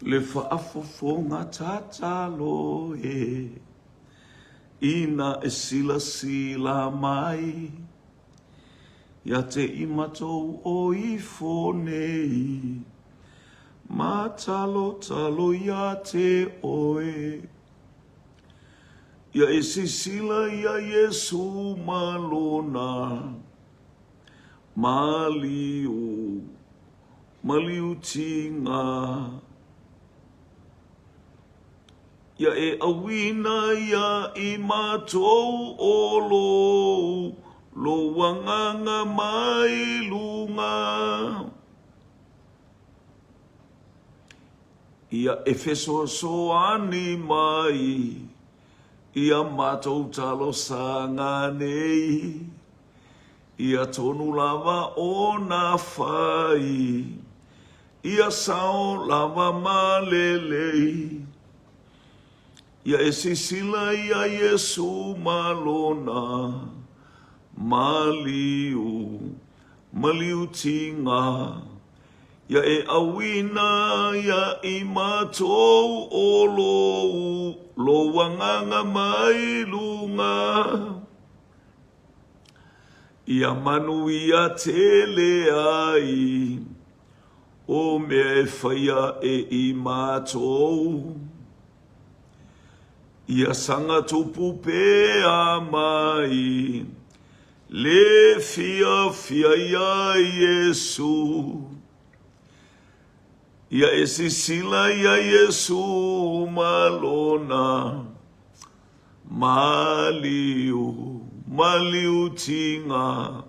Le faafofoga tatalo e Ina e silasila mai Ia te i matou o ifo nei Ma talotalo ia te oe Ia e sisila ia Iesu ma lona Maliu maliutiga Ia e auina ia i matou o lou lou agaga mai luga. Ia e fesoasoani mai ia matou talosaga nei. Ia tonu lava ona fai, ia sao lava ma lelei. Ia e sisila ia Iesu ma lona maliu, maliutiga. Ia e auina ia i matou o lou, lou agaga mai luga. Ia manuia tele ai o mea e faia e i matou. Ia saga tupu pea mai le fiafia iā Iesu. Ia e sisila iā Iesu ma lona Maliu, maliu tiga,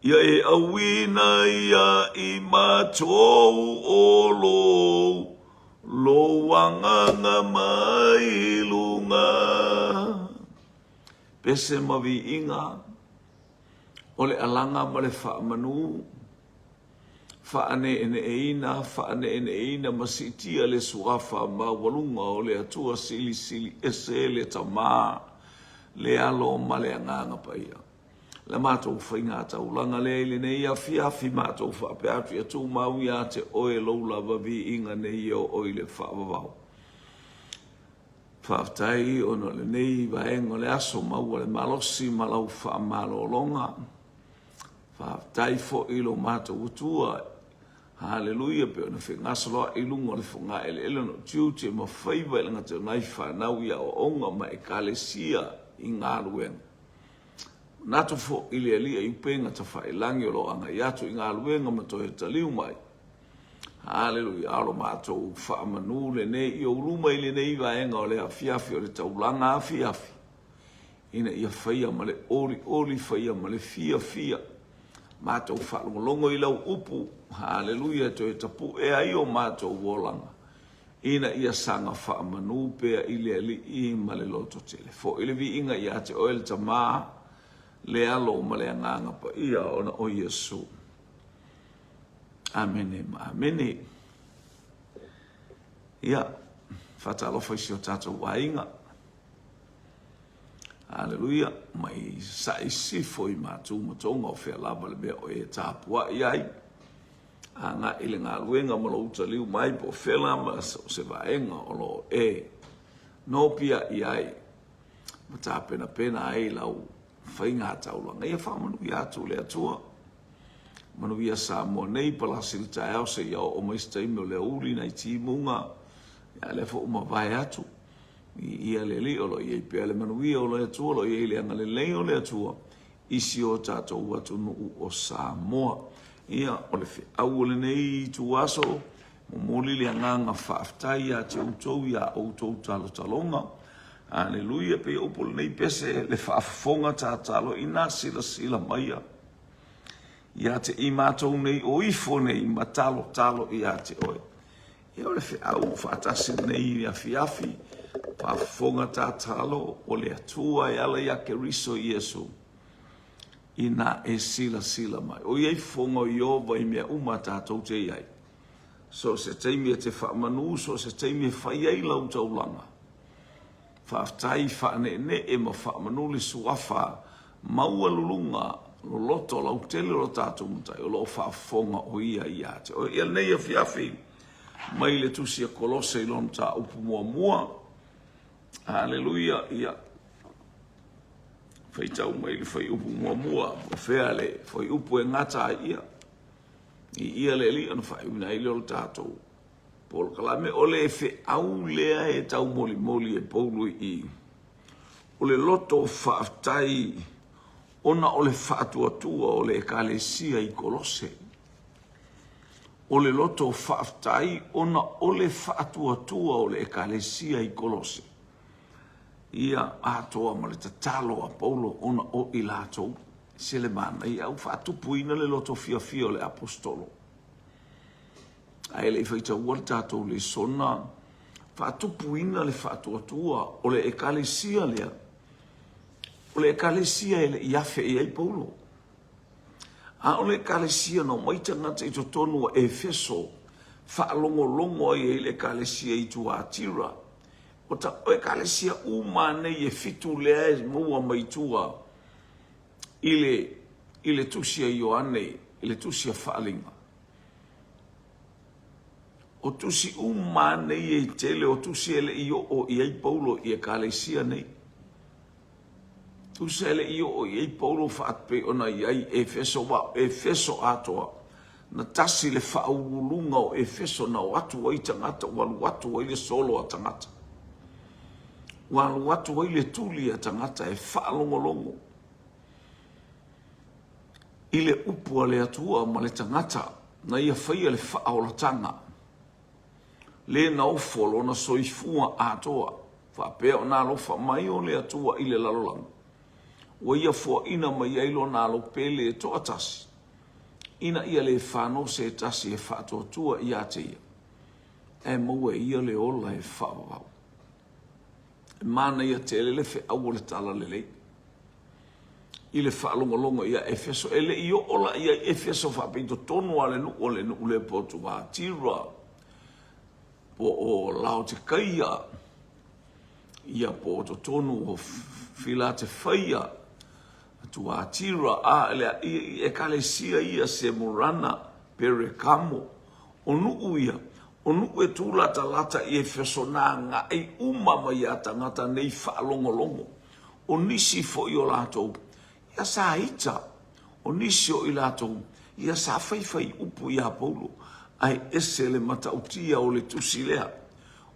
Ia e auina ia i matou o lou, lou agaga mai luga. Pese ma viiga o le alaga ma le faamanu. Faaneeneeina, faaneeneeina ma siitia le Suafa maualuga o le Atua Silisili Ese le Tama, le Alo ma le Agaga Paia. Le matou faiga taulaga lea i lenei afiafi matou faapea atu ia tumau ia te oe lou lava viiga nei e oo i le faavavau. Faafetai ona o lenei vaega o le aso maua le malosi ma lau faamalologa. Faafetai foi i lo matou Atua. Haleluia, pei ona fegasoloai i luga o le fogaeleele ona o tiute ma faiva i le gata o nai fanau i aoaoga ma ekalesia i galuega. Manatu foi i le Alii i upega tafailagi o lo o agai atu i galuega ma toe taliu mai. Haleluia, a o lo matou faamanu lenei i ou luma i lenei vaega o le afiafi o le taulaga afiafi. ina ia faia ma le olioli, faia ma le fiafia. Matou faalogologo i lau upu, haleluia, e toe tapue ai o matou olaga, ina ia saga faamanu pea i le Alii ma le lototele. Foi le viiga ia te oe le Tama, le Alo ma le Agaga Paia ona o Iesu. Amene ma amene. Ia, faatalofa i si o tatou aiga. Aleluia, mai sa'i sifo i Matu ma Toga o fea lava le mea o e tapua'i ai, agai i le galuega ma lou taliu mai po o fea lava so o se vaega o lo o e nopia'i ai ma tapenapena ai lau faiga taulaga. Ia faamanuia atu le Atua. Manuia Samoa nei, palasi le taeao seia oo mai se taimi o le aoauli nai timuga, a lea foi ua mavae atu. Viia le Alii, o lo o i ai pea le manuia o le Atua, o lo o i ai le agalelei o le Atua i si o tatou atunuu o Samoa. Ia, o le feau o lenei ituaso, momoli le agaga faafetai ia te outou i a outou talotaloga. Aleluia, pei o upu o lenei pese, le faafofoga tatalo ina silasila maia ia te i matou nei o ifo nei ma talotalo ia te oe. Ia o le feau faatasi lenei afiafi, faafofoga tatalo o le Atua e ala ia Keriso Iesu, ina e silasila mai. O ia i fofoga o Ieova i mea uma tatou te i ai. So o se taimi e te faamanu, so o se taimi e fai ai lau taulaga. Faafetai faaneenee ma faamanu le suafa maualuluga loloto lautele o lo tatou Matai o lo o faafofoga o ia ia te oe. Ia lenei afiafi. mai le tusi a Kolose i lona mataupu muamua. Haleluia! Ia, faitau mai le fuaiupu muamua, o fea le fuaiupu e gata ai ia. Viia le Alii ona faaiuina ai lea o le tatou polokalame. O le feau lea e taumolimoli e Paulo i i, o le loto faafetai ona o le faatuatua o le Ekalesia i Kolose. O le loto faafetai ona o le faatuatua o le Ekalesia i Kolose. Ia atoa ma le tatalo a Paulo ona o i latou. Se le manaia ua faatupuina le loto fiafia o le Aposetolo. Ae le i faitaua le tatou lesona, faatupuina le faatuatua o le Ekalesia lea. O le Ekalesia e le i afe i ai Paulo. A o le Ekalesia na omai tagata i totonu o Efeso, faalogologo ai i le Ekalesia i Tuatira. O ta o Ekalesia uma nei e fitu lea e maua mai tua i le, i le tusi a Ioane, i le tusi a Faaaliga. O tusi uma nei e tele, o tusi e le i oo i ai Paulo i Ekalesia nei. Tusa e le i oo i ai Paulo faapei ona i ai Efeso, aua o Efeso atoa, na tasi le faauluuluga o Efeso na o atu ai tagata, ua alu atu ai le solo a tagata. Ua alu atu ai le tuli a tagata e faalogologo i le upu a le Atua ma le tagata na ia faia le faaolataga. Le na ofo lona soifua atoa, faapea ona alofa mai o le Atua i le lalolagi, ua ia foaina mai ai lona alo pele e toatasi, ina ia le fano se tasi e faatuatua ia te ia, ae maua e ia le ola e faavavau. E manaia tele le feau o le Talalelei i le faalogologo ia Efeso. E le i oo la ia i Efeso faapea i totonu lava o le nuu o le nuu lea po o Tuatira, po o Laotikaia, ia po o totonu o Filatefaia, Tuatira, a le i ekalesia ia Semurana, Perekamo, o nuu ia, o nuu e tūlatalata i Efeso na agai uma mai a tagata nei faalogologo. O nisi foi o latou, ia sa ita, o nisi o i latou, ia sa faifai upu iā Paulo, ae ese le matautia o le tusi lea.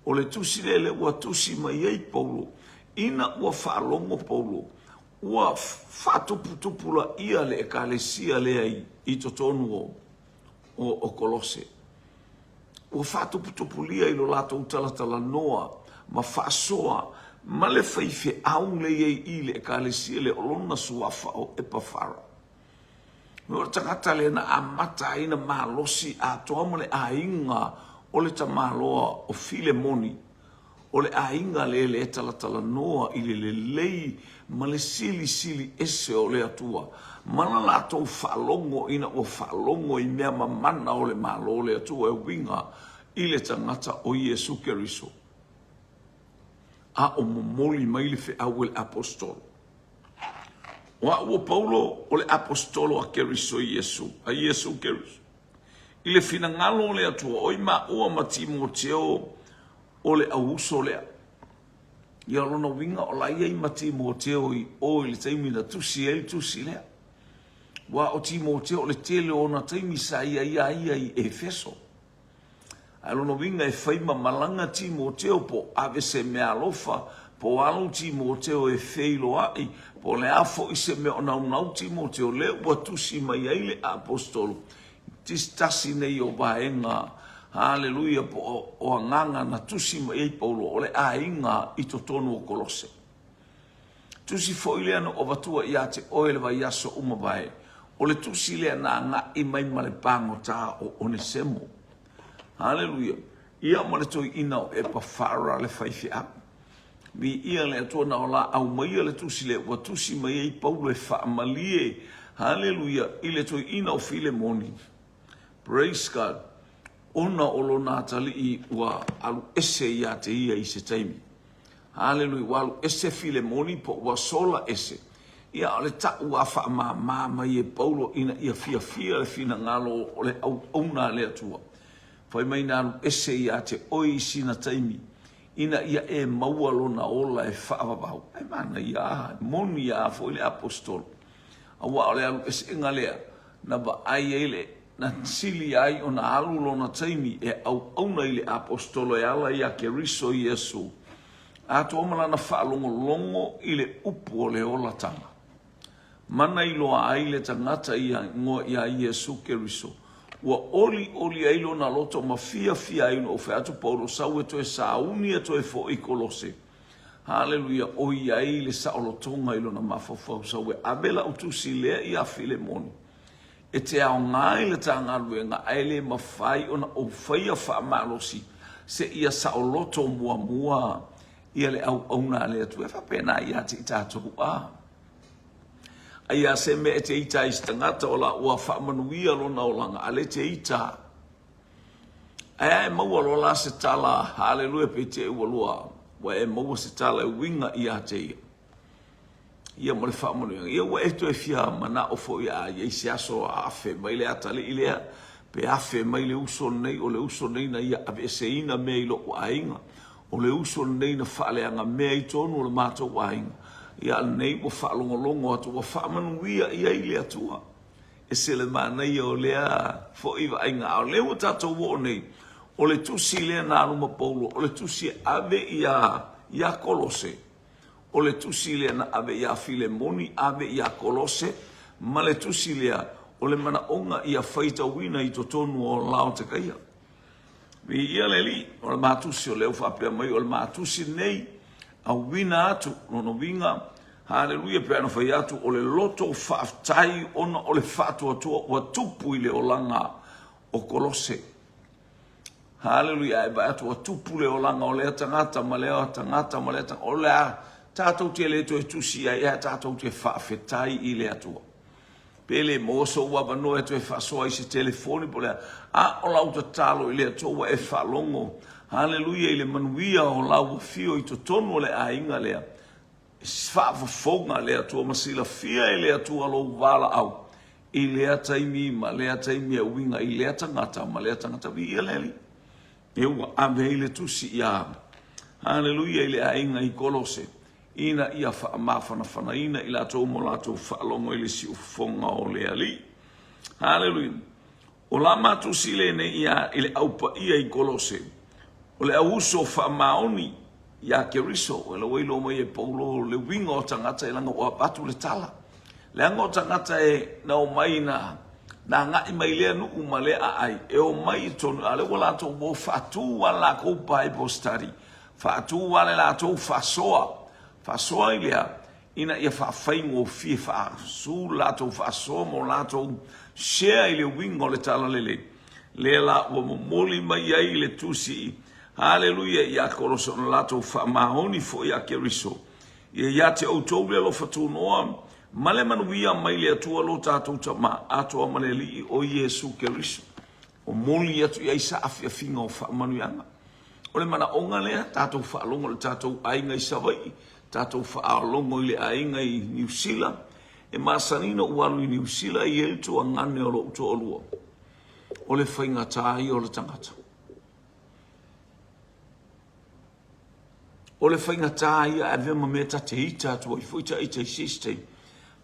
O le tusi lea lea ua tusi mai ai Paulo, ina ua faalogo Paulo, ua faatuputupulaia le ekalesia lea i totonu o, o Kolose. Ua faatuputupulia i lo latou talatalanoa ma faasoa ma le faifeau lea i ai i le ekalesia lea o lona suafa o Epafara. O le tagata lea na amata ai na malosi atoa ma le aiga o le tamaloa o Filemoni. O le aiga lea lea e talatalanoa i le lelei ma le silisili ese o le Atua ma la latou faalogo ina ua faalogo i mea mamana o le Malo o le Atua e uiga i le tagata o Iesu Keriso. A o momoli mai le feau e le Aposetolo. O au o Paulo, o le Aposetolo a Keriso Iesu, a Iesu Keriso. I le finagalo o le Atua, o i maua ma Timoteo o le auuso lea. Ia o lona uiga o la ia i ma Timoteo i o i le taimi na tusi ai le tusi lea. Aua o Timoteo o le tele o ona taimi sa ia ia ia i Efeso. Ae lona uiga e fai ma malaga Timoteo po o ave se meaalofa, po o alu Timoteo e feiloai, po o le a foi se mea o naunau Timoteo, lea ua tusi mai ai le Aposetolo i se tasi nei o vaega, haleluia, po o agaga na tusi mai ai Paulo, o le aiga i totonu o Kolose. Tusi foi lea na ou avatua ia te oe le vaiaso ua mavae, o le tusi lea na agai mai ma le pagota o Onesemo. Haleluia! Ia ma le toeaina o Epafara le faifeau. Viia le Atua na o la aumaia le tusi lea ua tusi mai ai Paulo e faamalie, haleluia, i le toeaina o Filemoni. Praise God! Ona o lona atalii ua alu ese ia te ia i se taimi. Haleluia, ua alu ese Filemoni po ua sola ese. Ia, o le ta'u a faamāmā mai e Paulo ina ia fiafia le finagalo o le auauna a le Atua. Fai mai na alu ese ia te oe i sina taimi, ina ia e maua lona ola e faavavau. Ae manaia a, e moni a foi le Aposetolo. Aua o le alu eseega lea, na vaai ai le, na sili ai ona alu lona taimi e auauna i le Aposetolo e ala ia Keriso Iesu, atoa ma lana faalogologo i le upu o le olataga. Mana iloa ai le tagata ia igoa iā Iesu Keriso, ua olioli ai lona loto ma fiafia ai ona ou fai atu Paulo sau e toe sauni e toe foʻi i Kolose. Haleluia, ʻOiai le saolotoga i lona mafaufau sau e ave lau tusi lea iā Filemoni. E te aoga i le ta galuega ae le mafai ona ou faia faamalosi seia saoloto muamua ia le auauna a le Atua. E faapena ia te i tatou a. Ai a se mea e te ita ai i se tagata o la ua faamanuia lona olaga, a le te ita. Ae a e maua loa la se tala, haleluia, pe te ua lua, ua e maua se tala e uiga ia te ia. Ia ma le faamanuiaga. Ia ua e toe fia manao foi a i ai se aso a afe mai le atalii lea, pe afe mai le uso lenei, o le uso lenei na ia aveeseina mea i lou aiga. O le uso lenei na faaleaga mea i totonu o le matou aiga. Ia a lenei ua faalogologo atu ua faamanuia i ai le Atua. Ese le manaia o lea foi vaaiga. A o lea ua tatou oo nei, o le tusi lea na alu ma Paulo, o le tusi e ave ia, ia Kolose, o le tusi lea na ave iā Filemoni, ave iā Kolose, ma le tusi lea, o le manaoga ia faitauina i totonu o Laotekaia. Viia le Alii, o le matusi o lea ua faapea mai, o le matusi lenei, auina atu, lona uiga, haleluia, pe ana fai atu, o le loto faafetai ona o le faatuatua ua tupu i le olaga o Kolose. Haleluia, e vaai atu ua tupu le olaga o lea tagata ma lea tagata ma lea tagata. O le a tatou te le toe tusi ai, ae tatou te faafetai i le Atua. Pe le maua sou avanoa e toe faasoa ai se telefoni po o le a, a o lau tatalo i le Atua ua e faalogo, haleluia, i le manuia o lau afio i totonu o le aiga lea, faafofoga le Atua ma silafia e le Atua lou valaau i lea taimi ma lea taimi e uiga i lea tagata ma lea tagata. Viia le Alii. E ua ave ai le tusi iā, haleluia, i le aiga i Kolose, ina ia faamafanafanaina i latou ma latou faalogo i le siufofoga o le Alii. Haleluia. O la matusi lenei ia i le au paia i Kolose, o le au uso faamaoni iā Keriso. Ua ua iloa mai e Paulo le uiga o tagata e leaga ua avatu le tala. Leaga o tagata e na omai na na agai mai lea nuu ma lea aai e omai i totonu, a o lea ua latou o faatu a lakou Bible study, faatu a le latou faasoa, faasoa i lea ina ia faafaigofie, faasu le latou faasoa ma o latou share i le uiga o le Talalelei. Lea la ua momoli mai ai le tusi, haleluia, ia Kolose ona latou faamaoni foi ia Keriso. Ia ia te outou le alofa tunoa ma le manuia mai le Atua lo tatou Tama atoa ma le Alii o Iesu Keriso. Momoli atu i ai saafiafiga o faamanuiaga. O le manaoga lea, tatou faalogo i le tatou aiga i Savaii, tatou faalogo i le aiga i Niu Sila. E masani ona ou alu i Niu Sila e i ai le tuagane o lou toalua. O le faigata ia o le tagata. O le faigata ia e avea ma mea ta te ita atu ai foi ta ita i se isi taimi.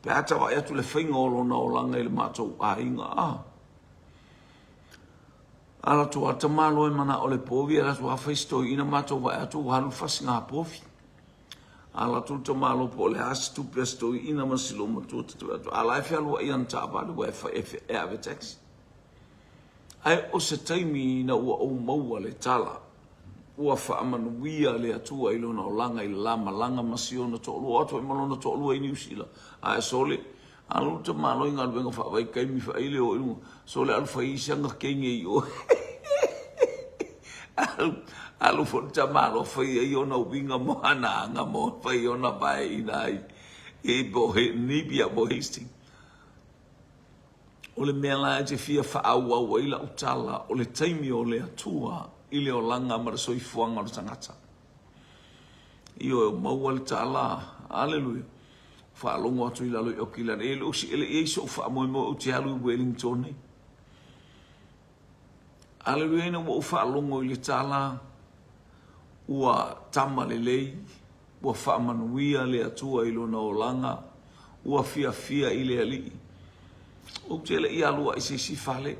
Pe a ta vaai atu le faiga o lona olaga i le matou aiga, ah, Ala atu a tamaloa e manao le povi, ala atu a fai se toeaina matou vaai atu ua alu fasiga povi. Ala atu le tamaloa po o le a se tupe a se toeaina ma si loomatua ta vaai atu, a la e fealuai ana taavale ua e fai e ave taxi. Ae o se taimi ina ua ou maua le tala ua faamanuia le Atua i lona olaga i le la malaga ma si ona toalua, o atu ai ma lona toalua i Niu Sila, ae sole Alu le tamaloa i galuega faavaitaimi faaile o i luga. Sole alu fai ai se aga kenge i o. Alu, alu foi le tamaloa fai ai ona uiga mo ana aga mo fai ona vae i ina i, i po he, Napier po Hastings. O le mea la e te fia faaauau ai lau tala, o le taimi o le Atua i le olaga ma le soifuaga o le tagata. Ioe, maua le tala. Aleluia. Faalogo atu i lalo i Okilana. E le o si, e le i ai so'u faamoemoe ou te alu i Wellington nei. Aleluia ina ua ou faalogo i le tala ua tama lelei, ua faamanuia le Atua i lona olaga, ua fiafia i le Alii. Ou te le i alu i se isi fale,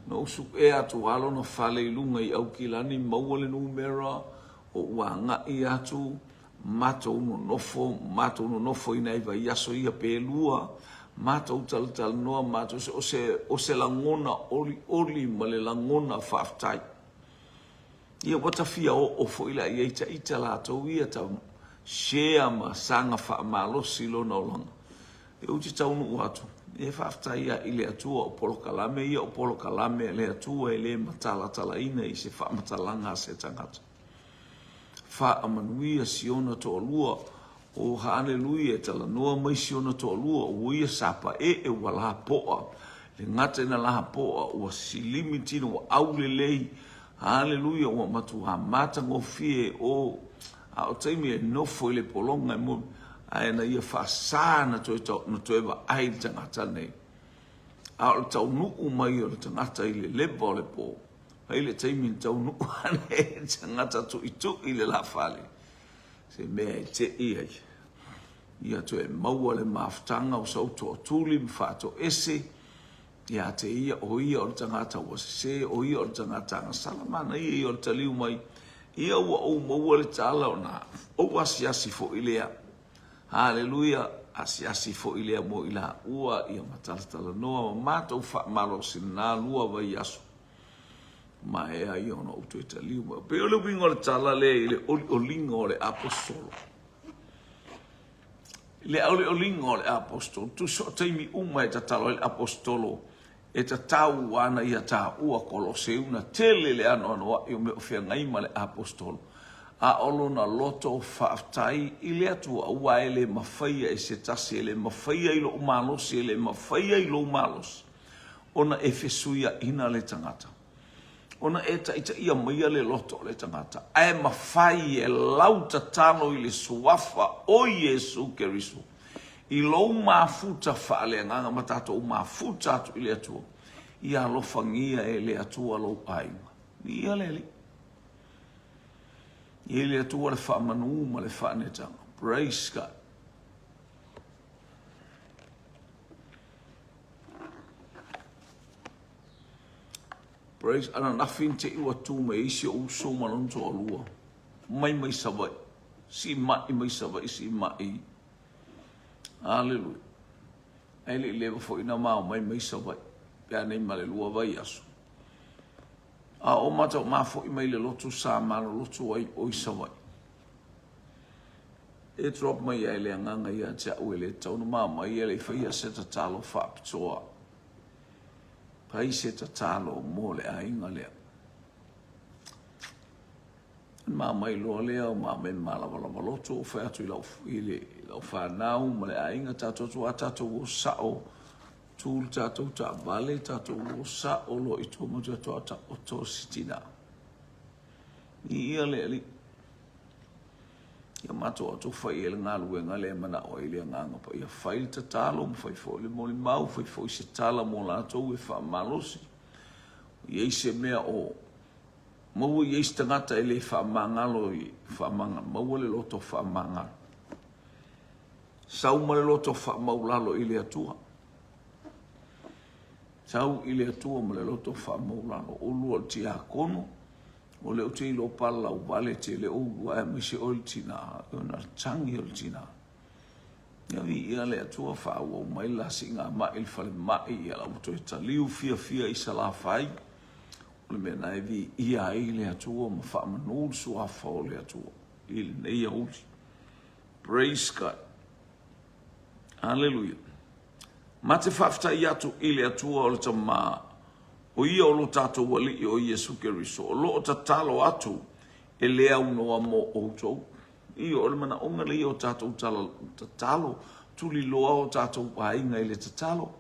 na ou suea atu lava lona fale i luga i Aukilani, maua le numera, ou agai atu, matou nonofo, matou nonofo i nai vaiaso ia pe lua, matou talatalanoa, matou, o se, o se lagona olioli ma le lagona faafetai. Ia ua ta fia oo foi la i ai ta ita latou ia ta share ma saga faamalosi lona olaga. Ia ou te taunuu atu, ia faafetai lava i le Atua o polokalame ia o polokalame a le Atua e le matalatalaina i se faamatalaga a se tagata. Faamanuia si ona toalua, o haleluia e talanoa mai si ona toalua, ua ia sapaee ua lapoa, le gata ina lapoa ua silimi tino ua aulelei, haleluia ua matua matagofie o a o taimi e nofo i le pologa e mo ae na ia faasa na toe, na toe vaai le tagata nei. A o le taunuu mai o le tagata i le leva o le po, Mai le taimi na taunuu ane ai le tagata tuitui i le lafale, se mea e tei ai. Ia toe maua le mafutaga o sau toatuli ma faatoese ia te ia, o ia o le tagata ua sese, o ia o le tagata agasala. Manaia ia o le taliu mai, ia ua ou maua le tala ona ou asiasi foi lea. Haleluia! Asiasi foi lea mo i laua, ia ma talatalanoa ma matou faamalosi lena lua vaiaso. Maea ia ona ou toe taliu mai. Pei o le uiga o le tala lea i le olioliga o le aposetolo. I le olioliga o le aposetolo, tusa o taimi uma e tatalo ai le aposetolo, e tatau ana ia taua Koloseuna tele le anoanoai o mea o feagai ma le aposetolo, a o lona loto faafetai i le Atua, aua e le mafaia e se tasi, e le mafaia i lou malosi, e le mafaia i lou malosi, ona e fesuiaina le tagata, ona e taitaia maia le loto o le tagata, ae mafai e lau tatalo i le Suafa o Iesu Keriso i lou mafuta faaleagaga ma tatou mafuta atu i le Atua, ia alofagia e le Atua lou aiga. Viia le Alii. Ia i le Atua le faamanu ma le faanetaga. Praise God. Praise ananafi na te i ua tu mai ai si ou uso ma lona toalua mai mai Savaii, siimai mai Savaii, siimai. Haleluia. Ae le i leva foi na ma omai mai Savaii, pe anei ma le lua vaiaso. A o matou mafo'i mai le lotu sa malolotu ai o i Savaii. E drop mai ai le agaga ia te au e le tatau ona ma omai e le i faia se tatalo faapitoa. Fai se tatalo mo le aiga lea. Ma mai loa lea o ma mai malavalava loto o fai atu i lau, i le, lau fanau ma le aiga tatou atu a tatou o sao tu le tatou taavale tatou o sao loa i tua ma tatou taoto si tina. Viia le Alii. Ia matou atu fai i ai le galuega lea e manao ai le Agaga Paia. Fai le tatalo ma fai foi le molimau, fai foi se tala mo latou e faamalosi. I ai se mea o maua i ai se tagata e le faamagalo i faamagalo, maua le loto faamagalo. Sau ma le loto faamaulalo i le Atua. Sau i le Atua ma le loto faamaulalo. Oulua o le tiakono, O lea ou te iloa palalau vale tele oulua aemaise oe le tina, ona le tagi o le tina. Ia viia le Atua faaauau mai le la siigamai i le falemai, ia la ua toe taliu fiafia i Salafai. O le mea lena e viia ai le Atua ma faamanu le suafa o le Atua i lenei aoauli. Praise God. Aleluia. Ma te faafetai atu i le Atua o le Tama, o Ia o lo tatou Alii o Iesu Keriso, o lo o tatalo atu e le aunoa mo outou. Ioe, o le manaoga lea o tatou tala, tatalo, tuliloa o tatou aiga i le tatalo,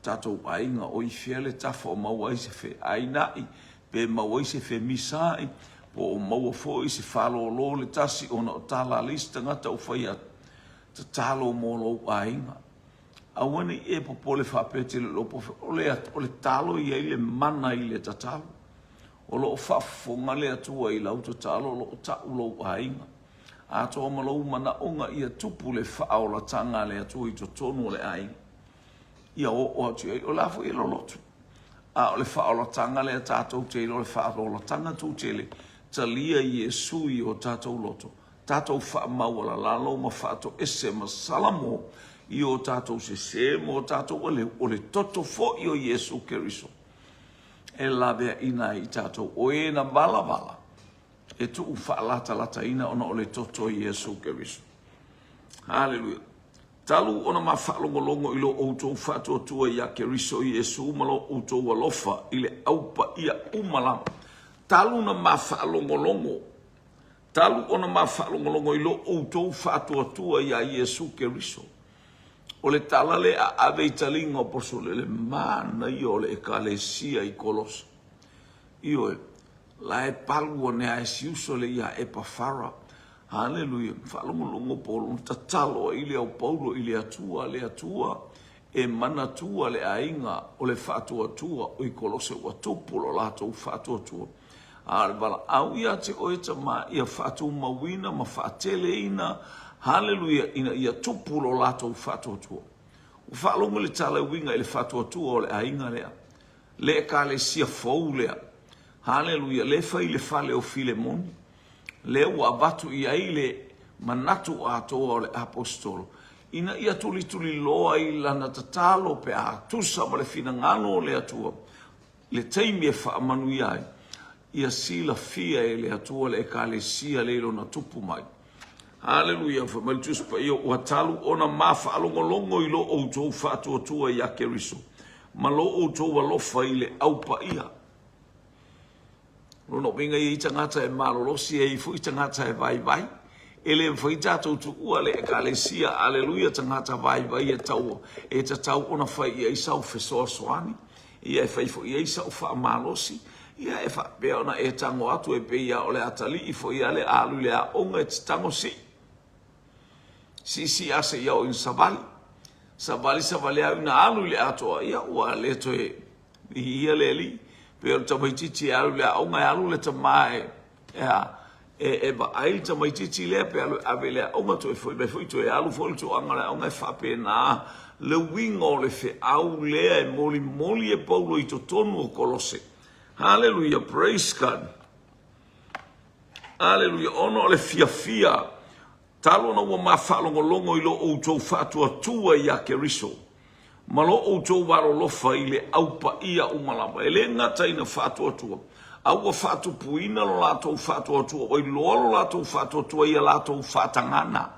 tatou aiga o i fea le tafa o maua ai se feaina'i, pe maua ai se femisa'i, po o maua foi se faalōlō le tasi ona o tala a le isi tagata o fai atu, tatalo mo lou aiga. Aua ne i e popole faapea e te le iloa po o fea. O le, o le talo e i ai le mana i le tatalo. O lo o faafofoga le Atua i lau tatalo, o lo o tau lou aiga. Atoa ma lou manaoga ia tupu le faaolataga a le Atua i totonu o le aiga. Ia oo atu i ai, o la foi e lolotu. A o le faaolataga lea tatou te iloa, le faaolataga tutele, talia Iesu i o tatou loto, tatou faamaualalalo ma faatoese ma salamo i o tatou sese ma o tatou aleu, o le toto foi o Iesu Keriso e laveaina ai i tatou, o e na valavala e tuu faalatalataina ona o le toto o Iesu Keriso. Haleluia. Talu ona ma faalogologo i lo outou faatuatua iā Keriso Iesu ma lo outou alofa i le Au Paia uma lava. Talu na ma faalogologo, talu ona ma faalogologo i lo outou faatuatua iā Iesu Keriso. O le tala lea a ave i taliga o Posole, le manaia o le Ekalesia i Kolosa. Ioe, la e palu ane a e si uso le ia Epafara. Haleluia. Faalogologo Paulo, na tatalo ai le au Paulo i le Atua, le Atua e manatua le aiga o le faatuatua o i Kolose ua tupu lo latou faatuatua. A o le valaau ia te oe tama ia faatumauina ma faateleina, haleluia, ina ia tupu lo latou faatuatua. Ua faalogo le tala e uiga i le faatuatua o le aiga lea, le ekalesia fou lea, haleluia, lea e fai i le fale o Filemoni, lea ua avatu i ai le manatu atoa o le aposetolo, ina ia tulituliloa i lana tatalo pe a tusa ma le finagalo o le Atua, le taimi e faamanuia ai, ia silafia e le Atua le Ekalesia lea i lona tupu mai. Haleluia! Fai mai le Tusi Paia, Ua talu ona ma faalogologo i lo outou faatuatua iā Keriso, ma lo outou alofa i le Au Paia. Lona uiga e i ai tagata e malolosi, e i ai foi tagata e vaivai. E le mafai tatou tuua le Ekalesia, aleluia, tagata vaivai e tau, e tatau ona fai i ai sau fesoasoani, ia e fai foi i ai sau faamalosi, ia e faapea ona e tago atu e pei lava o le atalii foi a le alu i le aoga e te tago sii. Siisii a seia oo ina savali. Savali savali au ina alu i le atoa, ia ua le toe Viia le Alii. Pei o le tamaitiiti e alu i le aoga, e alu le tama e, e a, e, e vaai le tamaitiiti lea pe alu e ave i le aoga, toe foi mai foi, toe alu foi le toaga o le aoga, e faapena le uiga o le feau lea e molimoli e Paulo i totonu o Kolose. Haleluia, praise God. Haleluia, ona o le fiafia Talu ona ua ma faalogologo i lo outou faatuatua iā Keriso, ma lo outou alolofa i le Au Paia uma lava, e le gata ina faatuatua, a ua faatupuina lo latou faatuatua, ua iloa lo latou faatuatua ia latou faatagana.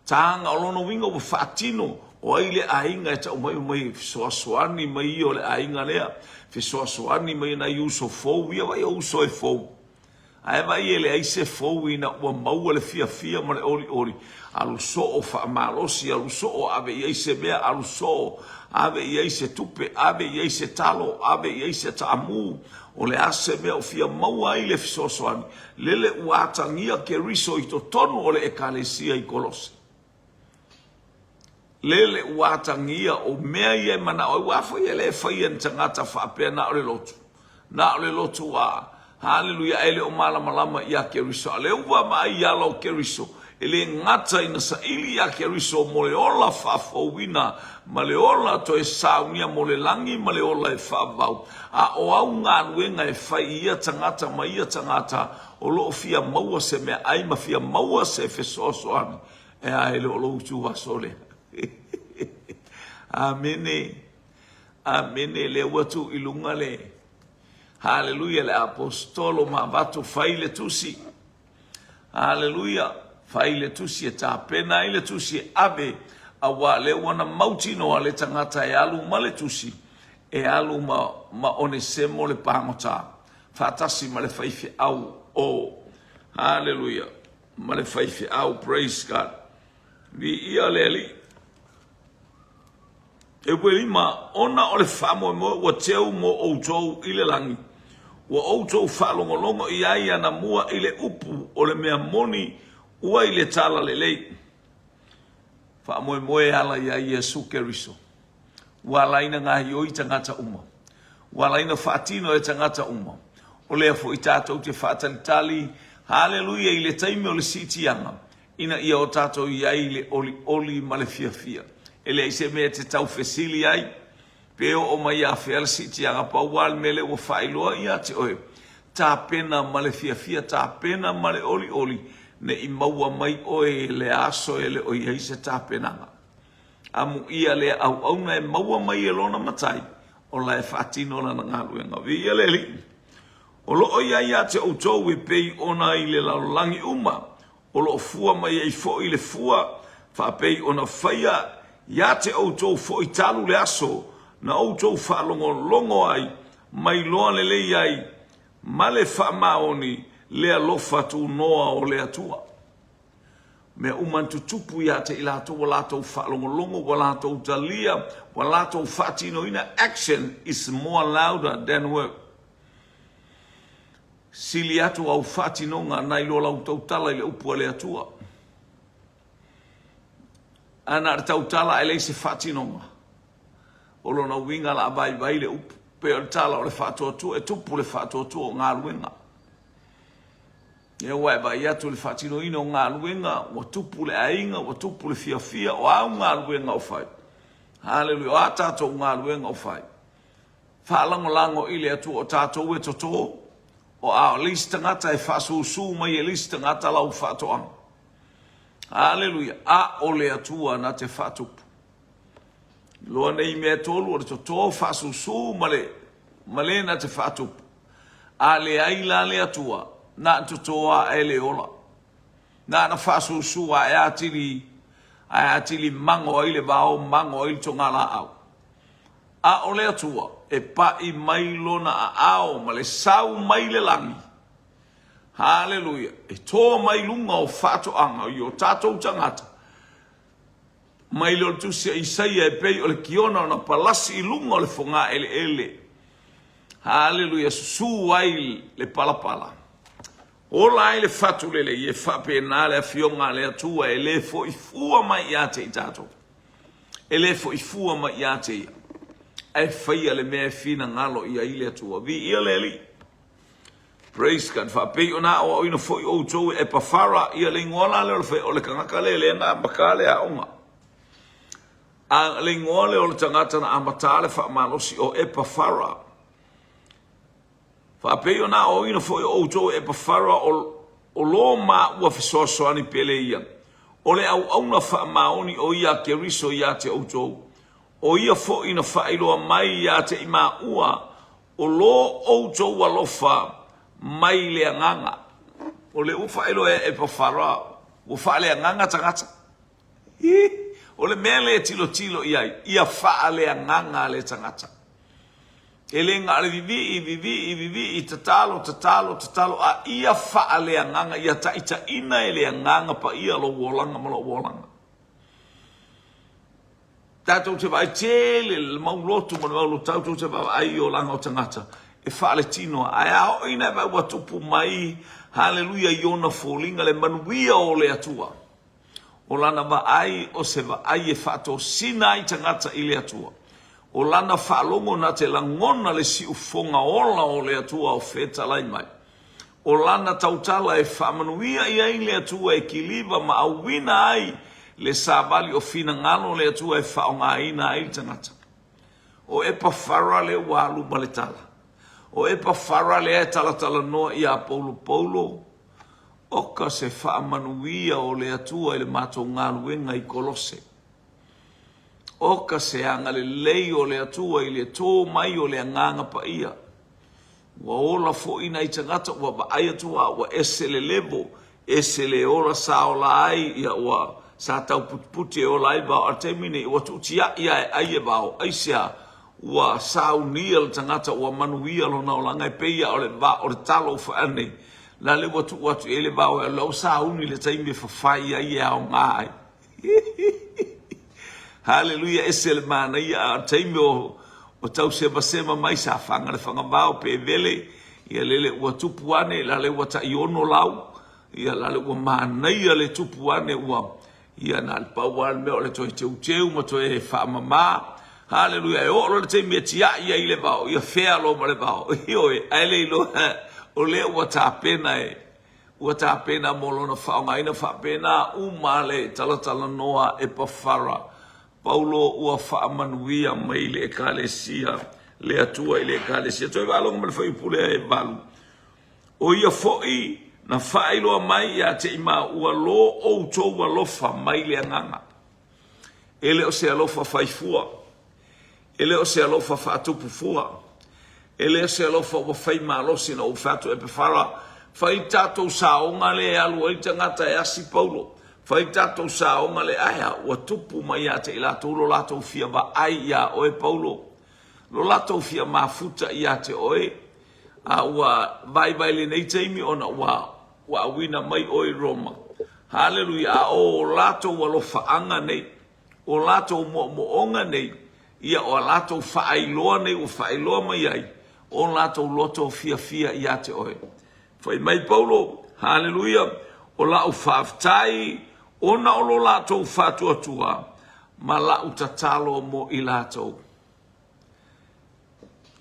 Taga, o lona uiga ua faatino, o ai le aiga e tau mai mai fesoasoani mai ia o le aiga lea, fesoasoani mai nai uso fou ia, vai o uso e fou. Ae vaai e leai se fou ina ua maua le fiafia ma le olioli, alu soo faamalosi, alu soo ave i ai se mea, alu soo ave i ai se tupe, ave i ai se talo, ave i ai se taamu, o le a se mea o fia maua ai le fesoasoani, lele ua atagia Keriso i totonu o le Ekalesia i Kolose. Lele ua atagia o mea ia e manao ai, aua foi e le faia e ni tagata faapea na o le lotu, na o le lotu a, haleluia, ae le o malamalama iā Keriso. A o lea ua vaai i ala o Keriso, e le gata ina saili iā Keriso mo le ola faafouina ma le ola toe saunia mo le lagi ma le ola e faavavau, a o au galuega e fai i ia tagata ma ia tagata o lo o fia maua se meaai ma fia maua se fesoasoani. E a, e le o lou ituaso lea. Amene. Amene. Lea ua tuu i luga le Haleluia, le aposetolo ma avatu fai le tusi. Haleluia, fai le tusi e tapena ai le tusi e ave, auā lea ua na mautinoa le tagata e alu ma le tusi, e alu ma, ma Onesemo le pagota, faatasi ma le faifeau o, Haleluia, ma le faifeau, praise God. Viia le Alii. E uelima, ona o le faamoemoe ua teu mo outou i le lagi, ua outou faalogologo i ai anamua i le upu o le mea moni ua i le tala lelei. Faamoemoe e ala iā Iesu Keriso. Ua ala ai na gaoioi tagata uma. Ua ala ai na faatino e tagata uma. O lea foi tatou te faatalitali, haleluia, i le taimi o le siitiaga, ina ia o tatou i ai i le olioli ma le fiafia. E leai se mea e te tau fesili ai, pe oo mai ia fea le siitiaga, pau lava le mea lea ua faailoa ia te oe, tapena ma le fiafia, tapena ma le olioli, ne i maua mai oe i le aso e le o i ai se tapenaga. Amuia lea auauna e maua mai e lona matai, o la e faatino lana galuega. Viia le Alii. O lo o i ai ia te outou e pei ona i le lalolagi uma, o lo o fua mai ai foi le fua faapei ona faia ia te outou foi talu le aso na outou faalogologo ai ma iloa lelei ai ma le faamaoni le alofa tunoa o le Atua. Mea uma na tutupu ia te i latou ua latou faalogologo, ua latou talia, ua latou faatinoina, action is more louder than word. Sili atu au faatinoga nai lo lau tautala i le upu a le Atua. A na o le tautala ae leai se faatinoga, o lona uiga la vaivai le upu. Pei o le tala o le faatuatua, e tupu le faatuatua o galuega. Lea ua e vaai atu i le faatinoina o galuega, ua tupu le aiga, ua tupu le fiafia, o au galuega o fai. Haleluia, o a tatou galuega o fai. Faalagolago i le Atua o tatou e toto, o a o le isi tagata e faasusu mai e le isi tagata lau faatoaga. Haleluia, a o le Atua na te faatupu. Loa nei mea e tolu o le toto, faasusu ma le ma le na te faatupu. A leai la le Atua, na ana toto ae le ola. Na ana faasusu ae atili ae atili mago ai le vao, mago ai le togalaau. A o le Atua e paʻi mai lona aao ma le sau mai le lagi. Haleluia! E tō mai luga o faatoaga i o tatou tagata. Mai le o le tusi a Isaia e pei o le kiona ona palasi i luga o le fogā eleele. Haleluia! Susū ai le palapala. Ola ai le fatu lelei, e faapena le Afioga a le Atua e le fo'i fua mai ia te i tatou. E le fo'i fua mai ia te ia, ae faia le mea e finagalo i ai le Atua. Viia le Alii. Praise God. Faapei ona aoaoina foi outou e Epafara, ia le igoa la lea o le fai, o le tagata lea lea na amata le aoga. A le igoa lea o le tagata na amata le faamalosi o Epafara. Faapei ona aoaoina foi outou e Epafara o, o lo maua fesoasoani pele ia, o le auauna faamaoni o ia a Keriso ia te outou, o ia foi na faailoa mai ia te i maua o lo outou alofa mai le agaga. O le ua faailoa e Epafara, ua faaleagaga tagata. Hi! O le mea lea e tilotilo i ai, ia faaleagaga le tagata. E le na o le vivii, vivii, vivii, tatalo, tatalo, tatalo, a ia faaleagaga, ia taitaiina e le Agaga Paia lou olaga ma lou olaga. Tatou te vaai tele le mau lotu ma le mau lotu, tatou te vaavaai i olaga o tagata e faaletino, ae a oo ina e vaai ua tupu mai, haleluia, i ona foliga le manuia o le Atua. O lana vaai o se vaai e faatosina ai tagata i le Atua. O lana faalogo na te lagona le siufoga ola o le Atua o fetalai mai. O lana tautala e faamanuia i ai le Atua e kiliva ma auina ai le savali o finagalo o le Atua e faaaogaina ai le tagata. O Epafara lea ua alu ma le tala. O Epafara lea e talatalanoa iā Paulo, Paulo, oka se faamanuia o le Atua i le matou galuega i Kolose. Oka se agalelei o le Atua i le tō mai o le Agaga Paia. Ua ola foi nai tagata ua vaai atu a ua ese le levo, ese le ola sa ola ai, ia ua sa tau putiputi e ola ai vao, a o le taimi nei ua tuutiai a e ai e vao, aisea? Ua saunia le tagata ua manuia lona olaga e pei a o le va o le talo ua fai nei, la le ua tuu atu i ai le vao e alu, la ua sauni le taimi e fafai ai e aoga ai. Haleluia, ese le manaia a o le taimi o o tau semasema mai sa faga le fagavao pe vele ia lele ua tupu ane la le ua tai ono lau ia la le ua manaia le tupu ane ua ia na le pau lava le mea o le toe teuteu ma toe faamama. Haleluia, e oo loa le taimi e tiai ai le vao, ia fea loa ma le vao. Ioe, ae le iloa. O lea ua tapena e, ua tapena mo lona faaaogaina faapena uma le talatalanoa a Epafara. Paulo ua faamanuia mai le Ekalesia, le Atua i le Ekalesia. Toe faalogo ma le fuaiupu lea e 8. O ia foi na faailoa mai ia te i maua lo outou alofa mai le agaga. E le o se alofa faifua, e le o se alofa faatupu fua, e le o se alofa ua fai malosi ina ua fai atu Epafara, fai tatou saoga lea e alu ai le tagata e asi Paulo, fai tatou saoga lea, ae a, ua tupu mai ia te i latou lo latou fia vaai iā oe Paulo, lo latou fia mafuta ia te oe, a ua vaivai lenei taimi ona ua ua auina mai oe i Roma. Haleluia! A o latou alofaaga nei, o latou moomooga nei, ia o a latou faailoa nei ua faailoa mai ai, o latou loto fiafia ia te oe. Fai mai Paulo, haleluia, o la'u faafetai ona o lo latou faatuatua ma la'u tatalo mo i latou.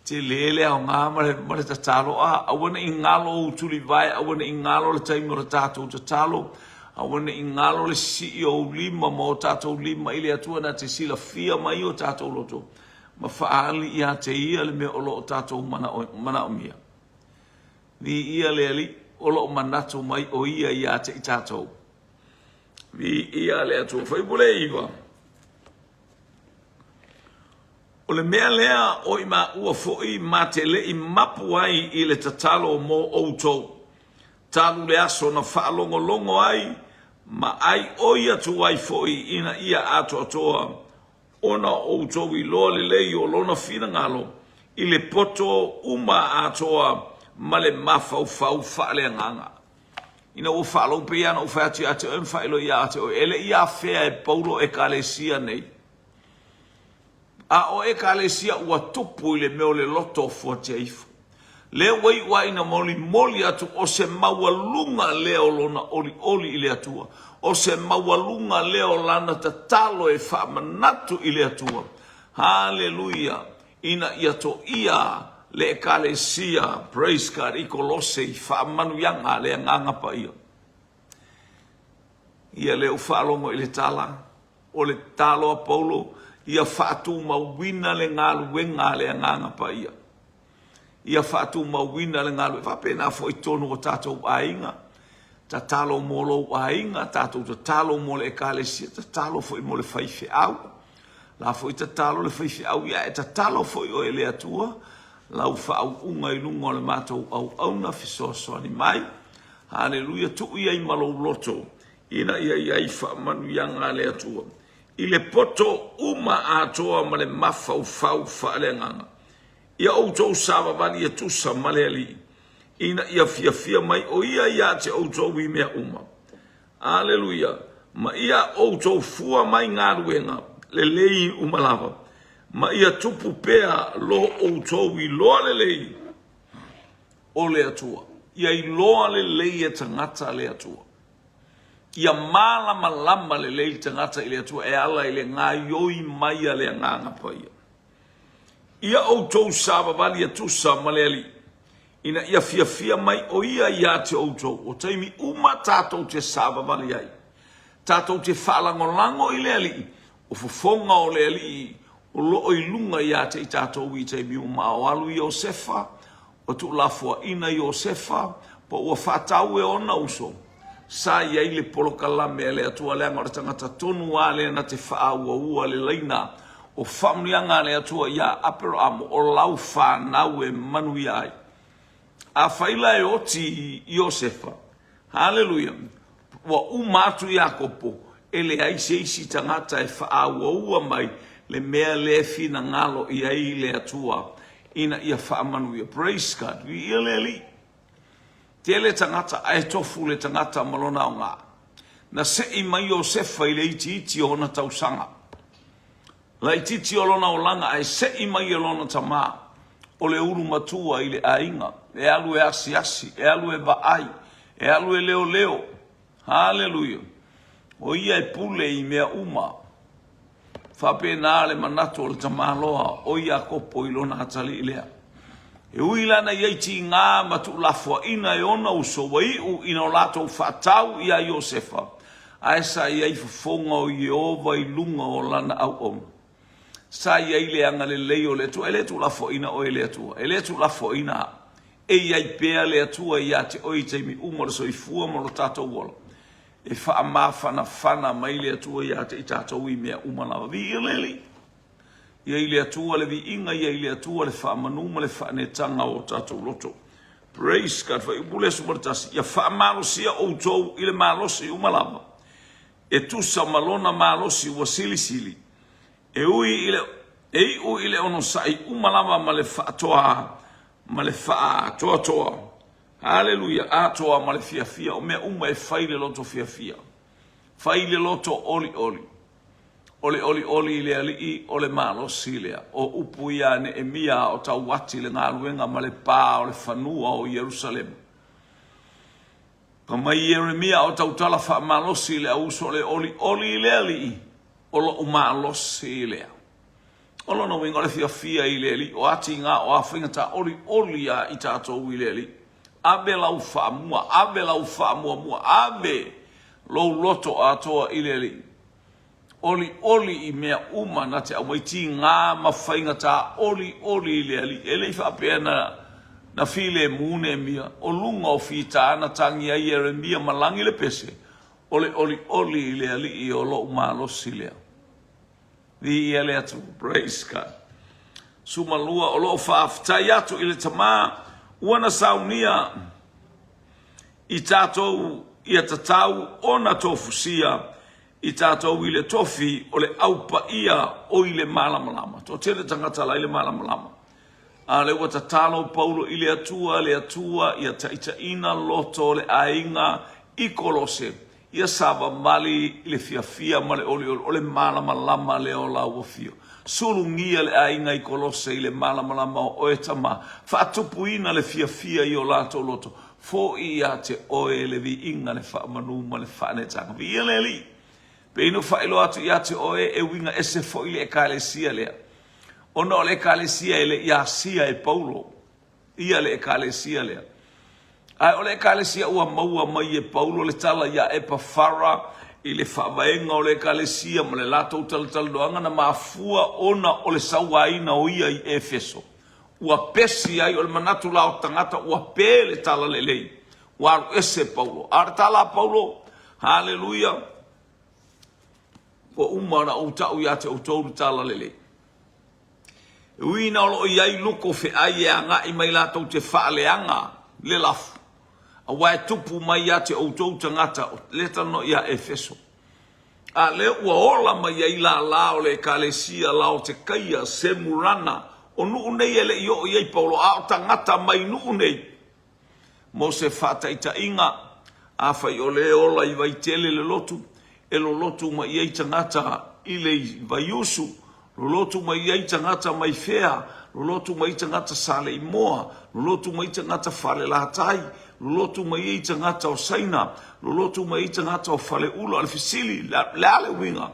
Tele le aoga ma le, ma le tatalo. A, aua ne i galo ou tulivae, aua ne i galo le taimi o le tatou tatalo, aua ne i galo le sii o ou lima ma o tatou lima i le Atua na te silafia mai o tatou loto ma faaali ia te ia le mea o lo o tatou manaomia. Viia le Alii, o lo o manatu mai o ia ia te i tatou. Viia le Atua. Fuaiupu le 9. O le mea lea o i maua foi ma te le i mapu ai i le tatalo mo outou, talu le aso na faalogologo ai ma ai oi atu ai foi ina ia atoatoa ona outou iloa lelei o lona finagalo i le poto uma atoa ma le mafaufau faaleagaga. Ina ua faalogo pei lava ona ou fai atu ia te oe ma faailoa ia te oe, e le i afea e Paulo Ekalesia nei. A o Ekalesia ua tupu i le mea o le loto fuatia ifo. Lea ua iu ai ina molimoli atu o se maualuga lea o lona olioli i le Atua, o se maualuga lea o lana tatalo e faamanatu i le Atua. Haleluia! Ina ia toia le Ekalesia, praise God, i Kolose i faamanuiaga a le Agaga Paia. Ia lea ua faalogo i le tala, o le tatalo a Paulo, ia faatumauina le galuega a le Agaga Paia. Ia faatumauina le galuega. E faapena foi totonu o tatou aiga. Tatalo mo lou aiga, tatou tatalo mo le ekalesia, tatalo foi mo le faifeau. La foi tatalo le faifeau ia e tatalo foi oe i le Atua lau faauuga i luga o le matou auauna fesoasoani mai. Haleluia, tuu i ai ma lou loto ina ia i ai faamanuiaga a le Atua i le poto uma atoa ma le mafaufau faaleagaga. Ia outou savavali e tusa ma le Alii, ina ia fiafia mai o Ia ia te outou i mea uma. Aleluia! Ma ia outou fua mai galuega lelei uma lava, ma ia tupu pea lo outou iloa lelei o le Atua. Ia iloa lelei e tagata le Atua. Ia malamalama lelei le tagata i le Atua e ala i le gaoioi mai a le Agaga Paia. Ia outou savavali e tusa ma le Alii, ina ia fiafia mai o Ia ia te outou. O taimi uma tatou te savavali ai, tatou te faalagolago i le Alii, o fofoga o le Alii o lo o i luga ia te i tatou i taimi uma. A o alu Iosefa, Ua tuulafoaina Iosefa, po ua faatau e ona uso. Sa i ai le polokalame a le Atua leaga o le tagata tonu lava lea na te faaauaua le laina o faamanuiaga a le Atua iā Aperamo, o lau fanau e manuia ai. Afai la e oti Iosefa, Haleluia! Ua uma atu Iakopo, e leai se isi tagata e faaauaua mai le mea lea e finagalo i ai le Atua ina ia faamanuia. Praise God! Viia le Alii! Tele tagata ae tofu le tagata ma lona aoga. Na sei mai Iosefa i le itiiti o ona tausaga. Laitiiti o lona olaga ae sei mai e lona tama, o le ulu matua i le aiga, e alu e asiasi, e alu e vaai, e alu e leoleo. Haleluia! O ia e pule i mea uma. Faapena le manatu o le tamaloa o Iakopo i lona atalii lea. E ui la na i ai tiga ma tuulafoaina e ona uso, ua iu ina o latou faatau iā Iosefa, ae sa i ai fofoga o Ieova i luga o lana auauna. Sa i ai le agalelei o le Atua. E le tuulafoaina oe e le Atua. E le tuulafoaina au. E i ai pea le Atua ia te oe i taimi uma o le soifua ma lo tatou ola. E faamafanafana mai le Atua ia te i tatou i mea uma lava. Viia le Alii. Ia i le Atua le viiga, ia i le Atua le faamanu ma le faaneetaga o o tatou loto. Praise God. Fuaiupu 11. Ia faamalosia outou i le malosi uma lava, e tusa ma lona malosi ua silisili, e ui i le e iu i le onosai uma lava ma le faatoa ma le faatoatoa. Haleluia! Atoa ma le fiafia, o mea uma e fai le loto fiafia. Fai le loto olioli. O le olioli i le Alii, o le malosi lea. O upu ia a Neemia a o tauati le galuega ma le pā o le fanua o Ierusalema. Fai mai Ieremia a o tautala faamalosi i le auuso, o le olioli i le Alii, o lou malosi lea. O lona uiga, o le fiafia i le Alii, o atiga, o a faigata, olioli a i tatou i le Alii. Ave lau faamua, ave lau faamuamua, ave lou loto atoa i le Alii. Olioli i mea uma na te aumai tiga ma faigata, olioli i le Alii. E le i faapea na, na filemu Neemia, o luga o fita na tagi ai Ieremia ma lagi le pese, o le olioli i le Alii o lou malosi lea. Viia le Atua. Praise God. 12, o lo o faafetai atu i le Tama ua na saunia i tatou ia tatau ona tofusia i tatou i le tofi o le au paia o i le malamalama. Toatele tagata la i le malamalama. A o lea ua tatalo Paulo i le Atua, le Atua ia taitaiina loto o le aiga i Kolose, ia savavali i le fiafia ma le olioli o le malamalama lea o lau afio. Sulugia le aiga i Kolose i le malamalama o oe Tama, faatupuina le fiafia i o latou loto, Fo'i ia te oe le viiga, le faamanu ma le faaneetaga. Viia le Alii! Pei na faailoa atu ia te oe, e uiga ese foi le Ekalesia lea. Ona o le Ekalesia e le i asia e Paulo ia le Ekalesia lea. Ae o le Ekalesia ua maua mai e Paulo le tala iā Epafara i le faavaega o le Ekalesia ma le latou talatalanoaga na mafua ona o le sauaina o ia i Efeso. Ua pesi ai, o le manatu la o tagata ua pe le talalelei, ua alu ese Paulo. A o le tala a Paulo, Haleluia, ua uma ona ou tau ia te outou le talalelei. E ui ina o lo o i ai luko feai e agai mai latou te faaleaga le lafu, aua e tupu mai ia te outou tagata, lea e talanoa ia Efeso. A lea ua ola mai ai lālā o le Ekalesia Laotekaia, Semurana, o nuu nei e le i oo i ai Paulo, a o tagata mai nuu nei. Mo se faataitaiga, afai o lea e ola i Vaitele le lotu, e lolotu mai ai tagata i le Vaiusu, lolotu mai ai tagata mai fea, lolotu mai tagata Saleimoa, lolotu mai tagata Falelatai, lolotu mai ai tagata o Saina, lolotu mai ai tagata o Faleula. O le fesili, le a le uiga?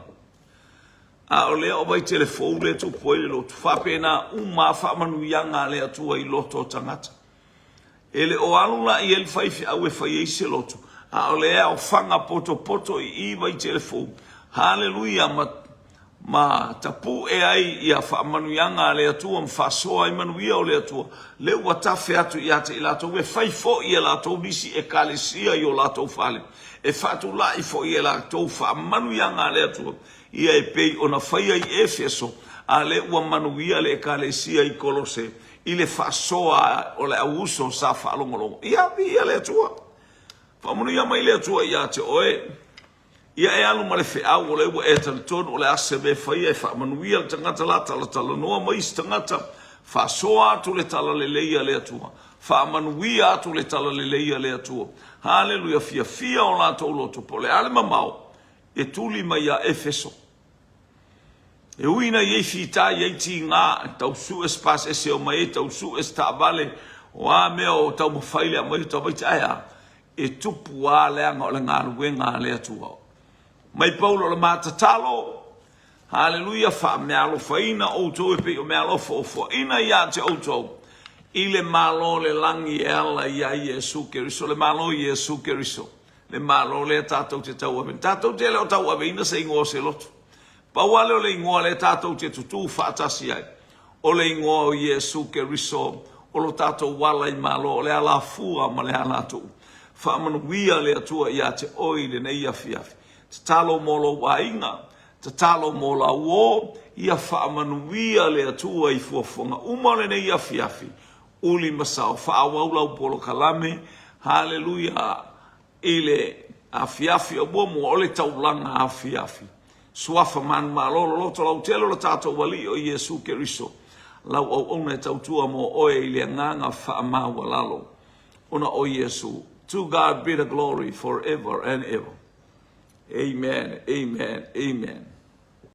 A o lea o Vaitele fou lea e tupu ai le lotu. Faapena uma a faamanuiaga a le Atua i loto o tagata. E le o alu la i ai le faifeau e fai ai se lotu, a o le aofaga potopoto i i Vaitele fou. Haleluia! Ma, ma tapu'e ai ia faamanuiaga a le Atua ma faasoa ai manuia o le Atua, lea ua tafe atu ia te i latou e fai foi e latou nisi ekalesia i o latou fale, e faatula'i foi e latou faamanuiaga a le Atua, ia e pei ona faia i Efeso, a lea ua manuia le ekalesia i Kolose i le faasoa o le au uso sa faalogologo. Ia, viia le Atua. Faamanuia mai le Atua ia te oe. Ia e alu ma le feau o lea ua e talitonu o le a se mea e faia e faamanuia le tagata la talatalanoa ma isi tagata. Faasoa atu le talalelei a le Atua. Faamanuia atu le talalelei a le Atua. Haleluia, fiafia o latou loto po o le a le mamao e tuli mai ia Efeso. E ui ina i ai fita, i ai tiga, e tau sue se pasese e omai ai, tau sue se taavale, o a mea o taumafai le aumai o tamaiti, ae a? E tupu lava leaga o le galuega a le Atua. Mai Paulo o le ma tatalo, Haleluia, faameaalofaina outou e pei o meaalofa o foaina ia te outou. I le Malo o le lagi e ala ia Iesu Keriso, le Malo o Iesu Keriso, le Malo lea tatou te tauaveina. Tatou te le o tauaveina se igoa o se loto. Pau lava lea o le igoa lea tatou te tutū faatasi ai, o le igoa o Iesu Keriso, o lo tatou ala i Malo, o le alafua ma le alatuu. Faamanuia le Atua ia te oe i lenei afiafi. Tatalo mo lou aiga, tatalo mo lau uo, ia faamanuia le Atua i fuafuaga uma o lenei afiafi, uli ma sao, faaauau lau polokalame, haleluia, i le afiafi o muamua o le taulaga afiafi. Suafa manumalo loloto lautele o le tatou Alii o Iesu Keriso, lau auauna e tautua mo oe i le agaga faamaualalo ona o Iesu. To God be the glory forever and ever. Amen, amen, amen.